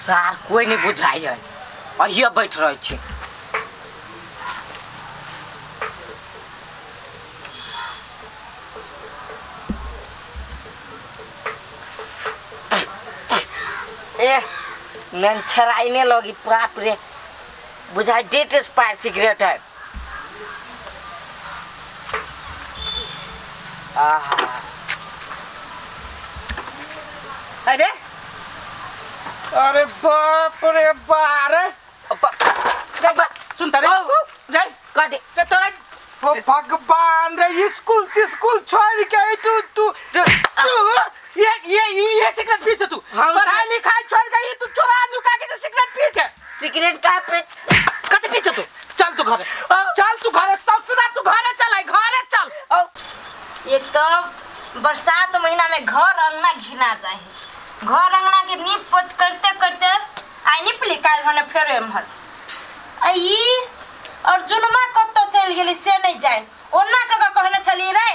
सार कोई नहीं बुझाइ है, अहिए बैठ रहै छी। ए ननछराइने लगी, बाप रे, बुझाइ डेट एक्सपायर सिगरेट है। आहा, अरे अरे बाप रे बारे, सुन तारे जाय कथी रे तोरा। ओ भगवान रे, स्कूल तिस्कूल छोड़ के तू तू तू ये ये ये सिगरेट पी छे तू? पढ़ाई लिखाई छोड़ के ये तू चोरा नुका के सिगरेट पी छे? सिगरेट का पे कथी पी छे तू? चल तू घरे चल, तू घरे सब सुना, तू घरे चल, आई घरे चल। एक तो बरसात महीना में घर अंगना घिना जाए, घर अंगना के नीप पोत करते करते आई निपली, काल्हि भने फेर एम्हर आ ई अर्जुनमा कतऽ चलि गेली से नहि जानि। ओना कऽ कऽ कहने छलियै रे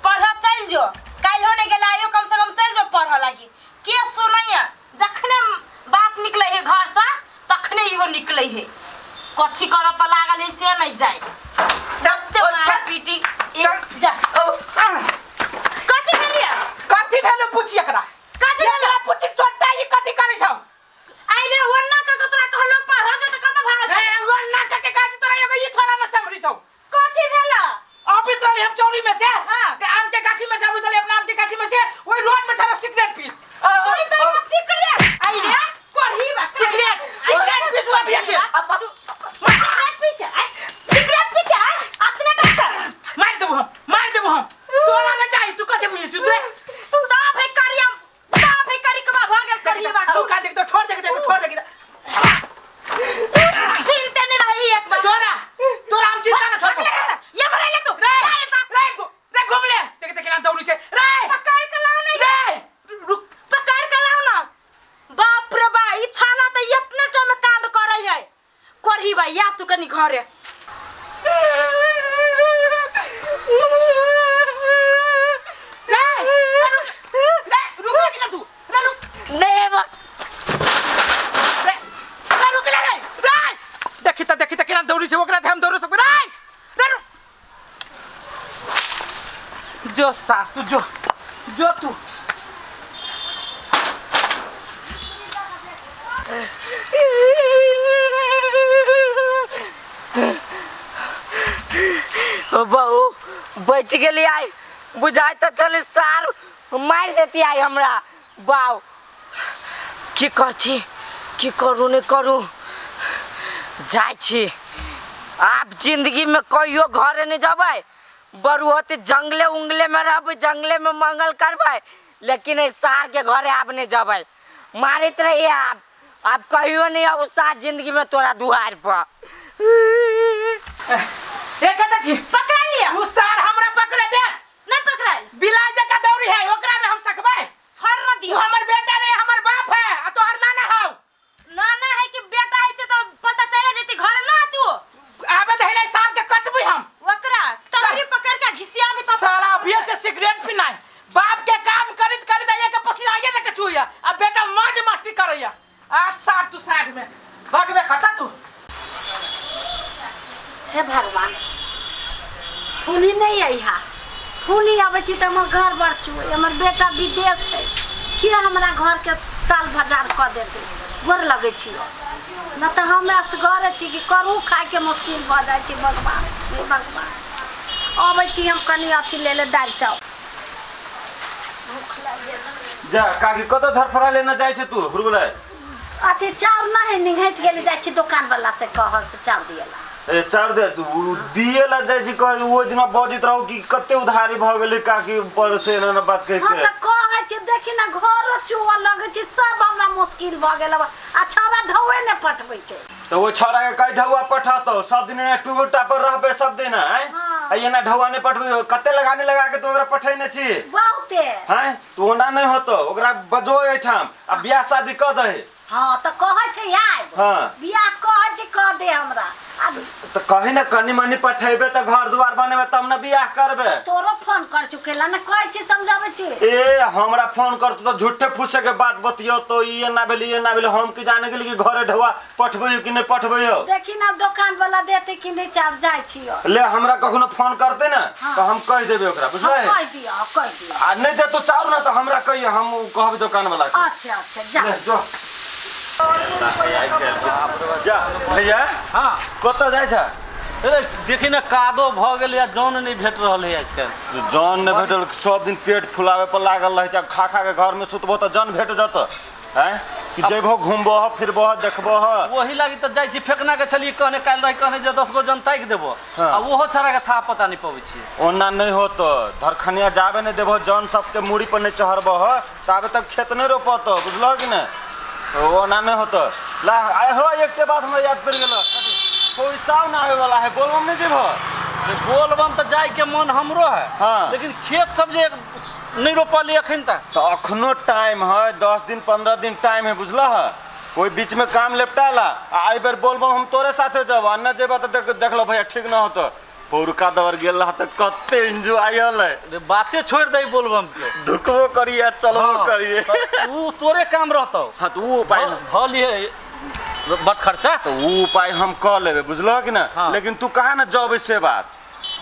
पढ़ऽ चलि जो, काल्हिओ नहि गेलै, आइयो कम से कम चलि जो पढ़ऽ लागी, के सुनैया? जखने बात निकलै है घरसँ तखने इहो निकलै है, कथी करऽ पर लागल है से नहि जानि। चल ते मारा पीटी जा। कथी भेलियै? कथी भेलो पूछी एकरा। कथी भेलो? एकरा पूछी चोटा, ई कथी करै छौ? आइ रे, ओन्ना कऽ कऽ तोरा कहलो पढ़ऽ जो तऽ कतऽ भागल ए छौ? ओन्ना कऽ के काज तोरा एगो ई छोरा न समरी छौ। कथी भेलो? अबैत रहली हम चौरी में से, हाँ। के आम के गाछी में से अबैत रहली, अपना आम के गाछी में से ओहि रोड में छला सिगरेट पी। ओहि तो एगो सिगरेट, आइ रे करही बा सिगरेट सिगरेट पी छला पिए से। सिगरेट पी छै, आइ सिगरेट पी छै, आइ अपने डॉक्टर। मार देबो हम, मार देबो हम, तोरा न चाही। तू कथी बुझै छी तू? ता भाई करियम, ता भाई करी कमा भ गेल करिए बा। तू का देख, तो छोड़ देख, देख छोड़ देख। सुनते नहीं रही एक बार। तोरा तोरा हम चिंता न छोड़। ये मरे ले तू रे रे रे घूम ले, देख देख केना दौड़ी छै रे। पकड़ के लाओ ना। रे रुक, पकड़ के लाओ ना। बाप रे बा, ई छाला त इतने टा में कांड करे है। करही बा या तू कनी घरे। रे रुक, रे रुक रे तू, रे रुक। नहीं बा। रे रे रुक ले रे रे, देखी त देखी त केना दौड़ी छै, ओकरा हम दौड़ सकबै। रे रे रुक, जो साफ तू जो जो तू। ओ बहू, बचि गेली आइ, बुझाइ तऽ छलै सार मारि देती आइ हमरा। बाउ, की कर छी, की करू नहि करू, जाइ छी आब जिंदगीमे कहियो घरे नहि जेबै, बरू होते जंगले उंगले में रहबै, जंगले में मंगल करबै, लेकिन एहि सारके घरे आब नहि जेबै। मारैत रहिए, आब आब कहियो नहीं आब साथ जिंदगी में तोरा दुआर पर। ए कतऽ छी? पकड़ा लिया। उ सार हमरा पकड़े दे। नहीं पकड़ाइल। बिलाइ जकाँ दौड़ी है, ओकरा में हम सकबै? छोड़ न दियो। उ हमर बेटा नहीं, हमर बाप है, आ तोहर नाना हौ। नाना है कि बेटा है से तो पता चल जैती, घर ना तू आबे दही नहीं, सार के कटबी हम। ओकरा टंगरी पकड़ के घिसियाबी तो। साला अभिये से सिगरेट पीनाइ, बाप के काम करैत करैत आइए के पसीना आइए के चुइया, आ बेटा मौज मस्ती करैया। आज सार तू साँझ में भगबे कता तू। हे भगवान, फूली नहीं आई हा, फूली आबै छी तऽ हमर घर बड़ चुए, हमर बेटा विदेश है, के हमरा घर के ताल बाजार कऽ देतै? गोर लगै छी, न तऽ हमरा से घरे छी कि करू खाइके मुश्किल भऽ जाइ छै। भगवान, हे भगवान, अबै छी हम कनि अथी ले ले दालि चाउर, भूख लागि गेल। जा काकी, कतऽ धरफड़ा लेने जाइ छै तू हुरबुलै? अथी चाउर नहि निघटि गेलै, जाइ छी दोकान वाला से कहऽ से चाउर दिएला। ए चाउर दे तू दिए ला जाइ छी कह, ओ दिना बजैत रहू कि कते उधारी भऽ गेलै काकी पर से एना एना बात कहि हाँ के। तऽ कहै छी, देखी ने घरो चुअ लगै छै, सब हमरा मुश्किल भऽ गेल, आ छौड़ा ढौए नहि पटबै छै। तऽ ओ छौड़ा के कहि ढौआ पठतौ, सब दिन एना टूगो टापर रहबै सब दिन, आँय? हाँ। आ एना ढौआ नहि पठबै, कते लगानी लगा के तू ओकरा पठेने छी? बहुते। हैं, तो ओना नहि होतौ, ओकरा बजो एहिठाम आ बियाह शादी कऽ दही। हाँ तऽ कहै छै आयब। हाँ। बियाह कहै छै कह दे हमरा। आ तऽ कही ने कनी मनी पठेबे तऽ घर दुआर बनेबे तब ने बियाह करबे। तोरो फोन कर चुकेला ने कहै छी समझाबै छी। ए हमरा फोन करतो तऽ झूठे फूसे के बात बतियो तो ई एना भेल ई एना भेल, हम की जाने गेली कि घरे ढौआ पठबै कि नहि पठबै। देखी ना दोकान वाला देते कि नहीं, चाप जाय छियो। ले हमरा कखनो फोन करते ना हाँ। तो हम कह देबे ओकरा, बुझलै? हाँ, कह दियो, कह दियो। आ नहीं दे तो चारू ना तो हमरा कहिए, हम कहब दुकान वाला के। अच्छा अच्छा जा। ले, जो। जा भैया। हाँ। कतऽ जाइ छ? अरे देखी ना कादो भ गेल या जौन नहीं भेट रहल है आजकल। जौन नहीं भेटल, सब दिन पेट फुलावे पर लागल रहै छै, खा खा के घर में सुतबो तऽ जौन भेट जत हैं कि जेबहो घुमबो फिरबो देखबो। वही लागी तऽ जाइ छी फेकना के छलियै कहने काल्हि रही कहने जे 10 गो जन ताकि देबो। हाँ। आ ओहो छड़ा के था पता नहीं पबै छियै। ओना नहीं होतो, धरखनिया जाबे नहीं देबो, जौन सबके मूड़ी पर नहीं चढ़बो ताबे तक खेत नहीं रोपतो, बुझलो कि नहीं? ओना नहीं होतो। ला आय हो एकटे बात हमरा याद पड़ि गेल, कोई सावन आवे वाला है, बोलबम नहीं जेबहो? बोलबम तऽ जाय के मन हमरो है। हाँ। लेकिन खेत सब जे नहीं रोपल अखन तक। तो अखनो टाइम है, 10 दिन 15 दिन टाइम है, बुझल है? कोई बीच में काम लेपटाला आ एहि बेर बोलबम हम तोरे साथे जब, आ न जेबा तऽ देख लो भैया ठीक न होतो। पौरका दवर गेल रहा तऽ कते एंजॉय हलै। बाते छोड़ दे बोलबम के, ढुकबो करिए चलबो हाँ, करिए। ऊ तोरे काम रहतौ। हाँ तो ऊ उपाय धऽ लिए बट खर्चा तो ऊ उपाय हम कऽ लेबै, बुझलह कि ना? हाँ। लेकिन तू कहाँ न जबै से बात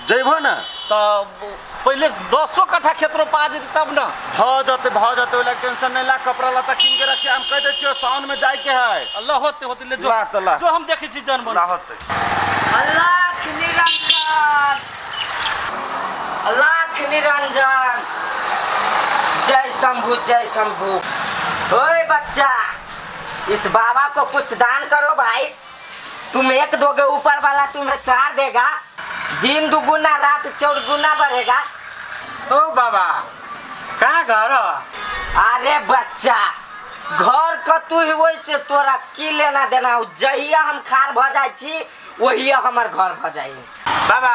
जैबहो ना? तऽ पहिले 10 कट्ठा खेत रोपा जेतै तब ना। भऽ जेतै भऽ जेतै, ओहि लए टेंशन नहीं ला, कपड़ा लत्ता कीन के रखिए, हम कहि दै छियौ सावन में जाय के है। अल्लाह होते होते ले जो। ला तऽ ला। जो हम देखै छी जानवर। ला होते। अल्लाह निरंजन, अल्लाह निरंजन, जय शंभू जय शंभू। ओए बच्चा, इस बाबा को कुछ दान करो भाई, तुम एक दोगे ऊपर वाला तुम्हें 4 देगा, दिन दुगुना रात 4 गुना बढ़ेगा। ओ बाबा कहाँ घर? अरे बच्चा घर कतू ही वैसे तोरा की लेना देना, जहिया हम खार भ जाइ छी वही हमर घर भ जाइ। बाबा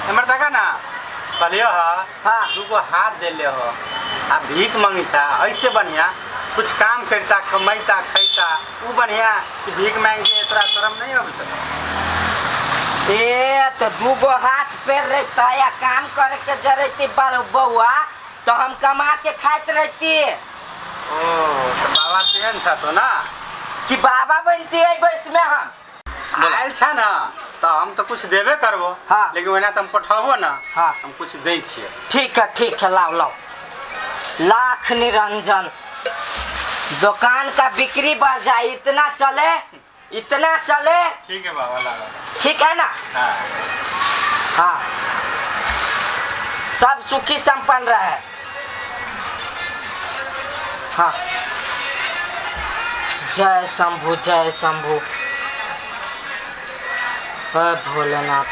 हमर देखा ना कहलियो ह। हाँ। दूगो हाथ देले हो आ भीख मांगी छा, ऐसे बढ़िया कुछ काम करता कमैता खैता उ बढ़िया कि भीख मांग के तोरा शर्म नहीं अबै छौ? ए तो दूगो हाथ पैर रहता या काम करे के जरैती बउआ तो हम कमा के खाइत रहती। ओ तो बाबा तेहन छा तो ना कि बाबा बनती है बस में हम आयल छा ना तो हम तो कुछ देबे करबो। हाँ। लेकिन ओना तो हम पठाबो ना। हाँ। हम कुछ दै छियै। ठीक है ठीक है, लाओ लाओ। लाख निरंजन, दुकान का बिक्री बढ़ जाए, इतना चले इतना चले। ठीक है बाबा लाओ। ठीक है ना? हाँ। हाँ सब सुखी संपन्न रहे। हाँ जय शंभू जय शंभू भोलेनाथ।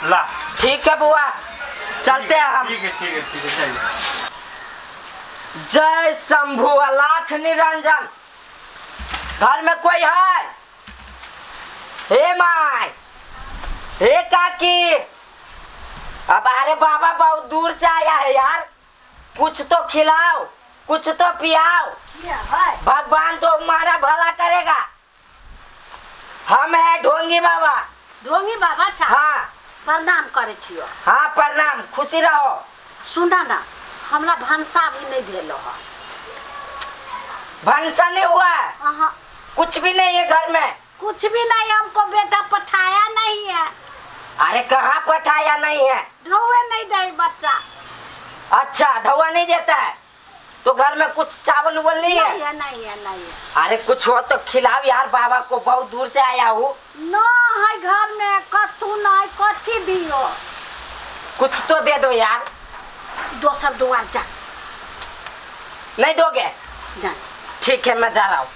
ला ठीक है बुआ चलते हैं हम। ठीक है ठीक है ठीक है चलिए। जय शंभू लाख निरंजन। घर में कोई है? हे my, हे काकी। अब अरे बाबा बहुत दूर से आया है यार, कुछ तो खिलाओ कुछ तो पियाओ, भगवान तो हमारा भला करेगा। हम है ढोंगी बाबा। ढोंगी बाबा छा? हाँ। प्रणाम करे छियो। हाँ प्रणाम, खुशी रहो। सुना ना हमरा भनसा भी नहीं भेल है। भनसा नहीं हुआ है? हाँ। कुछ भी नहीं है घर में? कुछ भी नहीं, हमको बेटा पठाया नहीं है। अरे कहाँ पठाया नहीं है? ढोए नहीं दे बच्चा। अच्छा ढोआ नहीं देता है तो घर में कुछ चावल उवल नहीं है? नहीं है नहीं है नहीं है। अरे कुछ हो तो खिलाओ यार बाबा को, बहुत दूर से आया हूँ। न है घर में कतू नहीं, कथी दियो? कुछ तो दे दो यार। दोसर दुआर जा। नहीं दोगे? नहीं। ठीक है मैं जा रहा हूँ।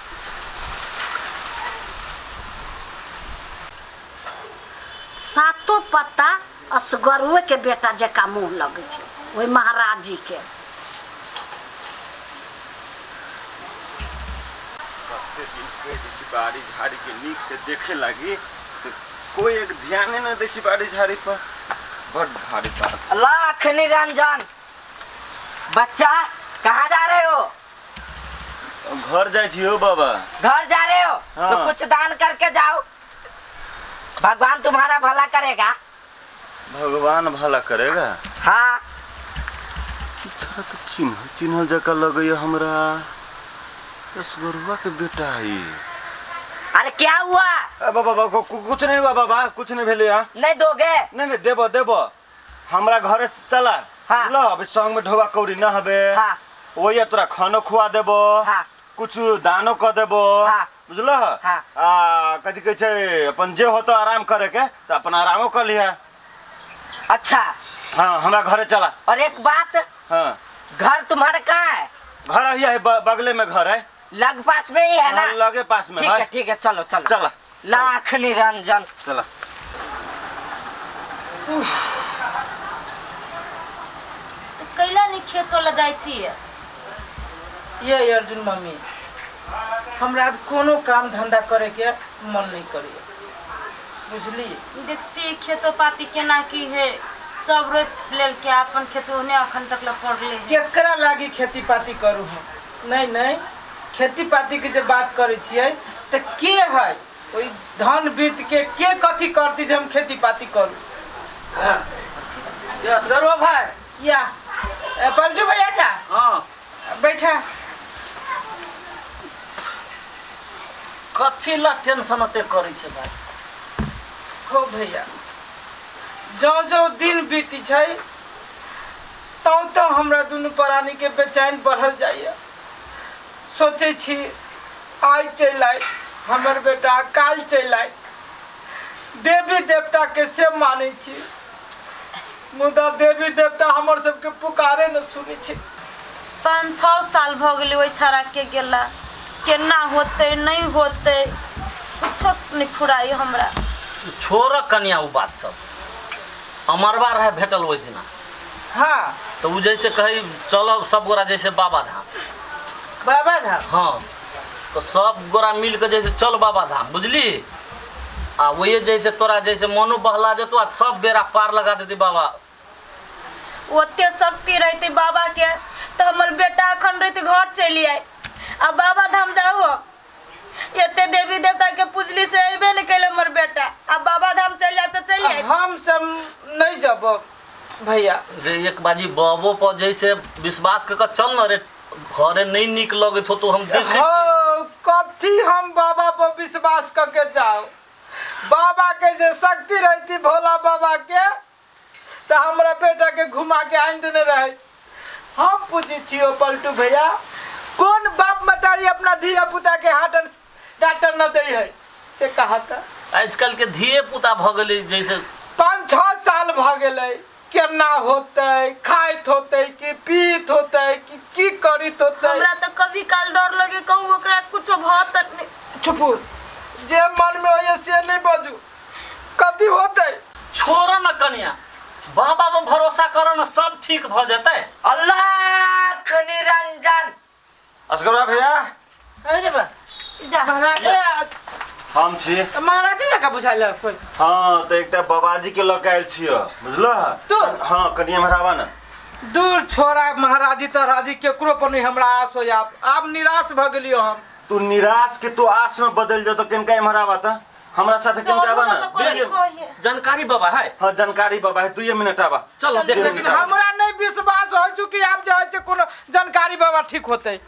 सातो पत्ता असगरुए के बेटा जका मुँह लगे छै ओहि महाराज जी के। बाड़ी झाड़ी के नीक से देखे लगी तो कोई एक ध्यान नहीं दै छै बाड़ी झाड़ी पर, बड़ भारी बात। लाख निरंजन। बच्चा कहाँ जा रहे हो? घर जाइ छी हो बाबा। घर जा रहे हो? हाँ। तो कुछ दान करके जाओ, भगवान तुम्हारा भला करेगा। भगवान भला करेगा? हाँ। छोरा तो चिन्ह चिन्हल जका लगैया हमरा, रसगुल्ला के बेटा है। अरे क्या हुआ? ए बाबा बाबा कुछ नहीं हुआ बाबा, कुछ नहीं भेलै। यहाँ नहीं दोगे? नहीं नहीं, देबो देबो, हमरा घरे चला। हाँ। ल अभी संग में ढोबा कौड़ी न हबे। हाँ। वही तोरा खानो खुआ देबो। हाँ। कुछ दानो क देबो। हाँ। बुझल? हाँ। आ कथी कहै छै अपन जे होतो आराम करे के त अपन आरामो कर लिहा। अच्छा। हाँ, हमरा घरे चला। और एक बात। हाँ। घर तुम्हारा कहाँ है? घर है, है बगले में घर है। लग पास में ही है ना? हाँ, लगे पास में। ठीक है ठीक है, चलो चलो चला। लाख निरंजन। चला। कैला नहीं खेतो ल जाइ छी? ये अर्जुन मम्मी, हमरा अब कोनो काम धंधा करे के मन नहीं करे, बुझली? देखती खेतो पाती केना की है, सब रोप लेल के अपन खेत ओने अखन तक ल पड़ले। केकरा लागी खेती पाती करू हम? नहीं नहीं, खेती पाती के जे बात करे छियै त के है ओई धन बीत के के कथी करती जे हम खेती पाती करू? यस गरुआ भाई। या पलटू भैया। अच्छा हाँ बैठा। कथी ला टेंशन अते करै छै भाई? हो भैया, जौ जौ दिन बीती छै तौ तौ हमरा दुनू प्राणी के बेचैन बढ़ल जाइए। सोचै छी आइ चलि आइ हमर बेटा, काल्हि चलि आइ। देवी देवता के से मानै छी, मुदा देवी देवता हमर सबके पुकारे न सुनै छै। 5-6 साल भ गेलै ओहि छाड़ा के गेला, केना होतै नहीं होतै कुछो नहीं फुराई हमरा। छोड़ कनिया उ बात सब, अमरवा रहे भेटल ओहि दिना। हाँ। तो उ जैसे कही चलो सब गोरा जैसे बाबा धाम। बाबा धाम? हाँ, तो सब गोरा मिल के जैसे चल बाबा धाम, बुझली? आ वही जैसे तोरा जैसे मनो बहला जेतो आ सब बेरा पार लगा देती बाबा। ओते शक्ति रहते बाबा के तो हमर बेटा अखन रहते घर चली आए। आ बाबा धाम जाओ, एते देवी देवता के पूजली से अबे नहीं कैले हमर बेटा, आ बाबा धाम चल जाए तो चल आए। हम सब नहीं जब भैया। रे एक बाजी बाबो पर जैसे विश्वास कर चल न रे, घरे नहीं निक लगत हो तो हम देखे छी। कथी हम बाबा पर विश्वास करके जाओ? बाबा के जे शक्ति रहती भोला बाबा के तो हमरा बेटा के घुमा के आन देने रहे। हम पूछे छियो पलटू भैया, कौन बाप मतारी अपना धिया पुता के हार्ट डॉक्टर न दे है से कहा था? आजकल के धिये पुता भ गेलै जैसे 5-6 साल भ गेलै, केना होतै, खाइत होतै कि पीत होतै कि की करित होतै? हमरा तो कभी काल डर लगे कहूं ओकरा कुछो भ त नहीं। चुप, जे मन में होय से नहीं बाजू, कथी होतै? छोड़ न कनिया, बाबा पर भरोसा करो न, सब ठीक भ जेतै। अल्लाह निरंजन। असगरवा भैया। अरे बा महाराज, हम छी महाराज जी का बुझाइल कोई। हाँ, तो एकटा बाबाजी के लग आयल छियो, बुझलो? तू? हाँ, कनिया मरावा न। दूर छोरा महाराजी त राजी केकरो पर नहीं हमरा आस हो जाब, आब निराश भ गेलियो हम। तू निराश के तू आस में बदल जा तो किनका इमहर त हमरा साथे किनका आवा ना? जानकारी बाबा है। हाँ जानकारी बाबा है, 2 मिनट आवा। चलो देख। लेकिन हमरा नहीं विश्वास हो चुकी आप जाय से कोनो जानकारी बाबा ठीक होते।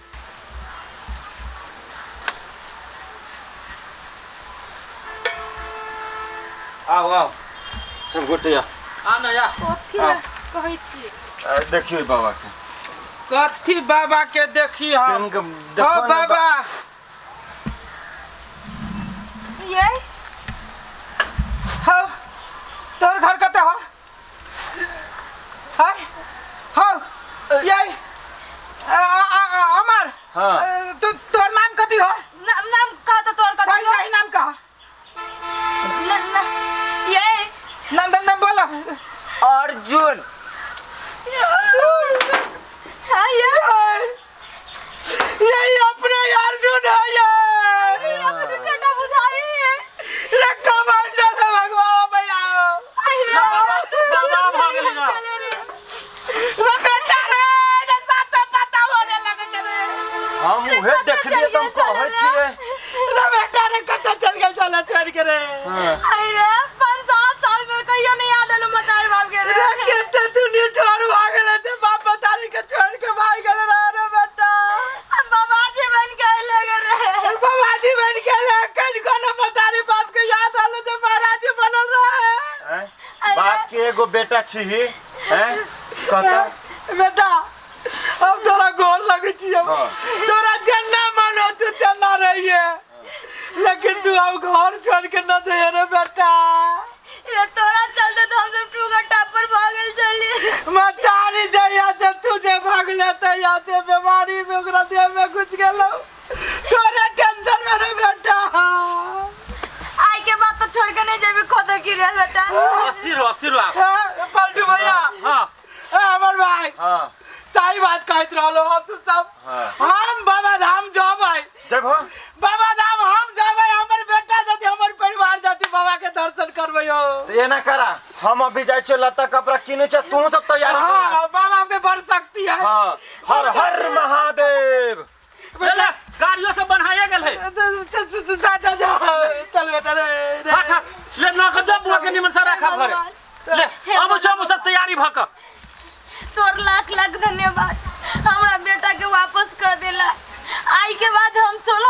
आओ आओ सब गोटे आ ना या कथी कहै छी? देखियो बाबा के। कथी बाबा के देखी हम? हो बाबा ये हो तोर घर कते हो? हाय हो ये अमर। हां तू तोर नाम कथी हो? नाम नाम कह त तोर कथी? सही सही नाम कह। न न ये नाम नाम बोल। अर्जुन। हां ये ये अपने अर्जुन है, ये अपने बेटा बुझाई है। रखा मांडा से भगवान भैया। बाबा भगली ना रे बेटा रे, जे सातो पता होने लगे छे रे। हम उहे देखलिए त हम कहै छियै। रे बेटा रे, कतऽ चल गेल चल छोड़ के रे? अरे रे, 5-7 साल में कहियो नहीं याद आलो मतार बाप के रे। रे, केते तू निठोर भऽ गेल छै, बाप मतारी के छोड़ के भाग गेल रे। रे बेटा, हम बाबाजी बन के अइले गे रे। बाबाजी बन के ले कहीं कोनो मतारी बाप के याद आलो जे महाराज बनल रहे। हैं? बाप के एगो बेटा छी हैं कहता। बेटा, हम तोरा गोर लगै छियौ। तोरा जेना मन हो तू तेना रहिए, लेकिन तू अब घर छोड़ के न जाइए रे बेटा। रे, तोरा चलते तो हम सब टूगर टापर भागल चली। मतारी जहिया से तू जे भागले तहिया से बीमारी में ओकरा देह में घुस गेलौ, तोरे टेंशन में रे बेटा। आई के बाद तो छोड़ के नहीं जेबी खोदे की रे बेटा। अस्थिर हो, अस्थिर हो आप। ए, पलटू भैया। हाँ। ए, अमर भाई। हाँ। सही बात कहत रहलो हम तू सब। हम बाबा धाम जबै। जब हो। बाबा धाम हम जबै, हमर बेटा जति, हमर परिवार जति, बाबा के दर्शन करबै हो। तो एना करा, हम अभी जाइ छियै लत्ता कपड़ा किनै छै, तू सब तैयारी कर। हाँ, बाबा के बड़ शक्ति है। हाँ, हर हर महादेव। ले ले, गाड़ियों से बनाया गेल है। जा जा जा, चल बेटा रे रे। हट हट, ले न के जब बुआ के निमन से राखब घरे। ले अब सब सब तैयारी भ क। तोर लाख लाख धन्यवाद, हमरा बेटा के वापस कर देला। आई के बाद हम 16